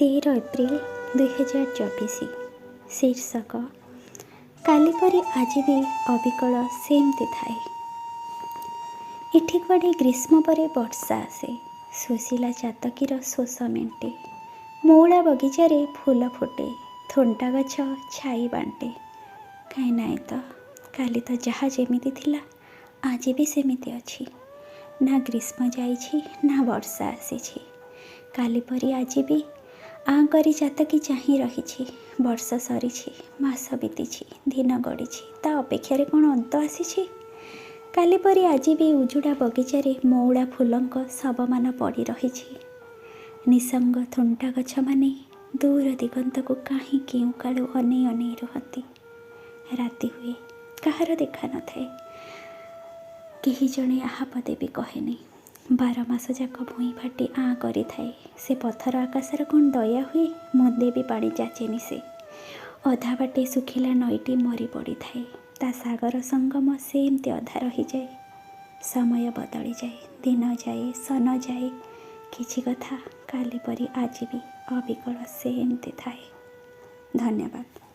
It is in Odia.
13 ଏପ୍ରିଲ 2024। ଶୀର୍ଷକ: କାଲି ପରି ଆଜି ବି ଅବିକଳ ସେମିତି ଥାଏ। ଏଠି କୁଆଡ଼େ ଗ୍ରୀଷ୍ମ ପରେ ବର୍ଷା ଆସେ। ଶୋଷିଲା ଚାତକୀର ଶୋଷ ମେଣ୍ଟେ। ମଉଳା ବଗିଚାରେ ଫୁଲ ଫୁଟେ। ଥୁଣ୍ଟା ଗଛ ଛାଇ ବାଣ୍ଟେ। କାହିଁ ନାଇଁ ତ, କାଲି ତ ଯାହା ଯେମିତି ଥିଲା, ଆଜି ବି ସେମିତି ଅଛି। ନା ଗ୍ରୀଷ୍ମ ଯାଇଛି, ନା ବର୍ଷା ଆସିଛି। କାଲି ପରି ଆଜି ବି ଆଁ କରି ଚାତକୀ ଚାହିଁ ରହିଛି। ବର୍ଷ ସରିଛି, ମାସ ବିତିଛି, ଦିନ ଗଡ଼ିଛି, ତା ଅପେକ୍ଷାରେ କ'ଣ ଅନ୍ତ ଆସିଛି? କାଲି ପରି ଆଜି ବି ଉଜୁଡ଼ା ବଗିଚାରେ ମଉଳା ଫୁଲଙ୍କ ଶବମାନ ପଡ଼ି ରହିଛି। ନିସଙ୍ଗ ଥୁଣ୍ଟା ଗଛମାନେ ଦୂର ଦିଗନ୍ତକୁ କାହିଁ କେଉଁ କାଳୁ ଅନେଇ ଅନେଇ ରୁହନ୍ତି। ରାତି ହୁଏ, କାହାର ଦେଖା ନଥାଏ। କେହି ଜଣେ ଆହା ପଦେ ବି କହେନି। 12 ମାସ ଯାକ ଭୂଇଁ ଫାଟି ଆଁ କରିଥାଏ। ସେ ପଥର ଆକାଶର କ'ଣ ଦୟା ହୁଏ? ମୁନ୍ଦେ ବି ପାଣି ଯାଚେନି ସେ। ଅଧା ବାଟେ ଶୁଖିଲା ନଈଟି ମରି ପଡ଼ିଥାଏ। ତା ସାଗର ସଙ୍ଗମ ସେମିତି ଅଧା ରହିଯାଏ। ସମୟ ବଦଳିଯାଏ, ଦିନ ଯାଏ, ସନ ଯାଏ, କିଛି କଥା କାଲି ପରି ଆଜି ବି ଅବିକଳ ସେମିତି ଥାଏ। ଧନ୍ୟବାଦ।